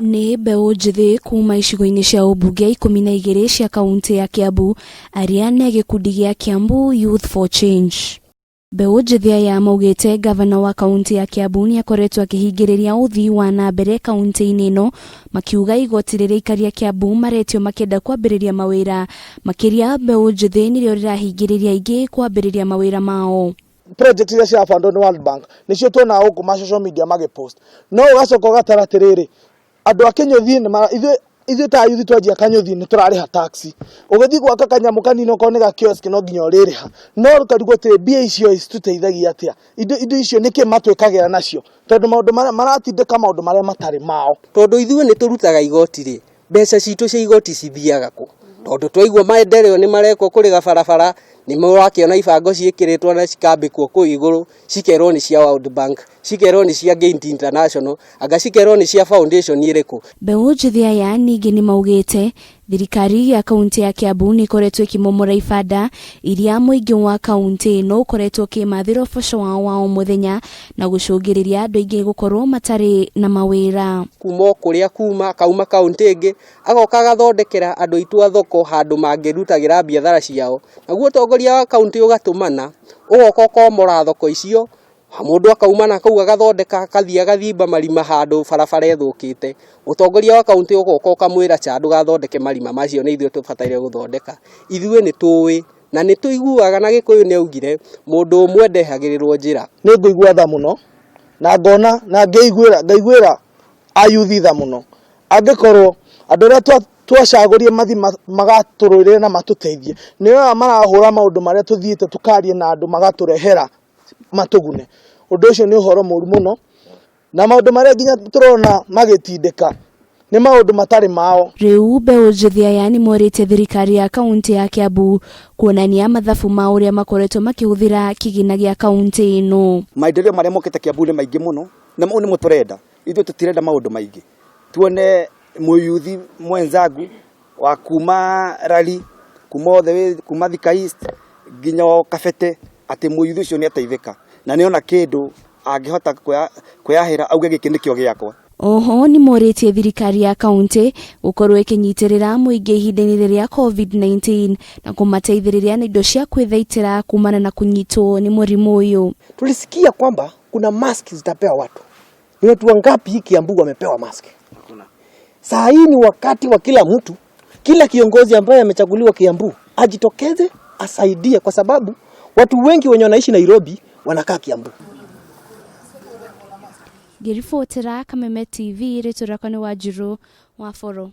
Nĩ mbeũ njĩthĩ kuma icigo-inĩ cia ũmbunge 12 cia kaũntĩ ya Kiambu arĩa nĩ a gĩkundi gĩa Kiambu Youth for Change. Mbeũ njĩthĩ aya maugĩte ngavana wa kaũntĩ ya Kiambu nĩ akoretwo akĩhingĩrĩria ũthii wa na mbere kaũntĩ-inĩ ĩno, makiuga igoti rĩrĩa aikari a Kiambu maretio makĩenda kwambĩrĩria mawĩra, makĩria mbeũ njĩthĩ nĩrĩo rĩrahingĩrĩria aingĩ kwambĩrĩria mawĩra mao. Project iria cirabandwo nĩ World Bank nĩcio tuonaga gũkũ ma social media magĩpost, no ũgacoka ũgatara atĩrĩrĩ, andũ a kĩnyũthi nĩ mara ithuĩ ithuĩ ta yuthi twanjia kanyũthi nĩ tũrarĩha tax. Ũgĩthiĩ gwaka kanyamũ kanini okorwo nĩ ga kiosk no nginya ũrĩrĩha, no ũkarigwo atĩrĩ, mbia icio citũteithagia atĩa? Indo icio nĩkĩ matwĩkagĩra nacio? Tondũ maũndũ marĩa maratindĩka maũndũ marĩa matarĩ mao. Tondũ ithuĩ nĩ tũrutaga igoti rĩ, mbeca citũ cia igoti cithiaga kũ? Tondũ twaigua maendeleo nĩ marekwo kũrĩha barabara, nĩ ũrakĩona ibango ciĩkĩrĩtwo na cikambĩkwo kũu igũrũ, cikerwo nĩ cia World Bank, cikerwo nĩ cia Gaint International, anga cikerwo nĩ cia foundation ĩrĩkũ. Mbeũ njĩthĩ aya ningĩ nĩ maugĩte thirikari ya kaũntĩ ya Kiambu nĩ ĩkoretwo ĩkĩmomora ibanda iria mũingĩ wa kaũntĩ ĩno ũkoretwo ũkĩmathĩra ũboco wao wa o mũthenya na gũcũngĩrĩria andũ aingĩ gũkorwo matarĩ na mawĩra. Kuma o kũrĩa kuma, akauma kaũntĩ ĩngĩ, agoka agathondekera andũ aitũ a thoko handũ mangĩrutagĩra biathara ciao. Naguo ũtongoria wa kaũntĩ ũgatũmana, ũgoka ũkomora thoko icio, mũndũ akauma na kũu agathondeka akathiĩ agathimba marima handũ barabara ĩthũkĩte. Ũtongoria wa kaũntĩ ũgoka ũkamwĩra cha ndũgathondeke marima macio nĩ ithuĩ tũbataire gũthondeka. Ithuĩ nĩ tũĩ na nĩ tũiguaga na Gĩkũyũ nĩ augire mũndũ ũmwe ndehagĩrĩrwo njĩra. Nĩ ngũigua tha mũno na ngona na ngeiguĩra ngaiguĩra ayuthi tha mũno, angĩkorwo andũ arĩa twacagũrire mathiĩ magatũrũĩrĩre na matũteithie nĩo aya marahũra maũndũ marĩa tũthiĩte tũkarie na andũ magatũrehera matũgune. Ũndũ ũcio nĩ ũhoro mũru mũno, na maũndũ marĩa nginya tũrona magĩtindĩka nĩ maũndũ matarĩ mao. Rĩu mbeũ njĩthĩ aya nĩ morĩtie thirikari ya kaũntĩ ya Kiambu kuonania mathabu ma ũrĩa makoretwo makĩhũthĩra kĩgĩna gĩa kaũntĩ ĩno. Maendeleo marĩa mokĩte Kiambu nĩ maingĩ mũno, na mau nĩmo tũrenda. Ithuĩ tũtirenda maũndũ maingĩ. Tuone mũyuthi mwenzangu wa kuma Rari, kuma othe kuma Thika East nginya o Kabete, atĩ mũyuthi ũcio nĩ ateithĩka na nĩ ona kĩndũ angĩhota kwĩyahĩra auge gĩkĩ nĩkĩo gĩakwa. Oho nĩ morĩtie thirikari ya kaũntĩ gũkorwo ĩkĩnyitĩrĩra mũingĩ ihinda-inĩ rĩrĩa COVID-19 na kũmateithĩrĩria na indo cia kwĩthaitĩra kumana na kũnyitwo nĩ mũrimũ ũyũ. Tulisikia kwamba kuna mask zitapewa watu. Ni watu wangapi hii Kiambu wamepewa mask? Saa hii ni wakati wa kila mtu, kila kiongozi ambaye amechaguliwa Kiambu ajitokeze asaidie, kwa sababu watu wengi wenye wanaishi Nairobi wanakaa Kiambu. Ngĩribotera Kameme TV, rĩtwa rĩakwa nĩ Wanjirũ wa Boro.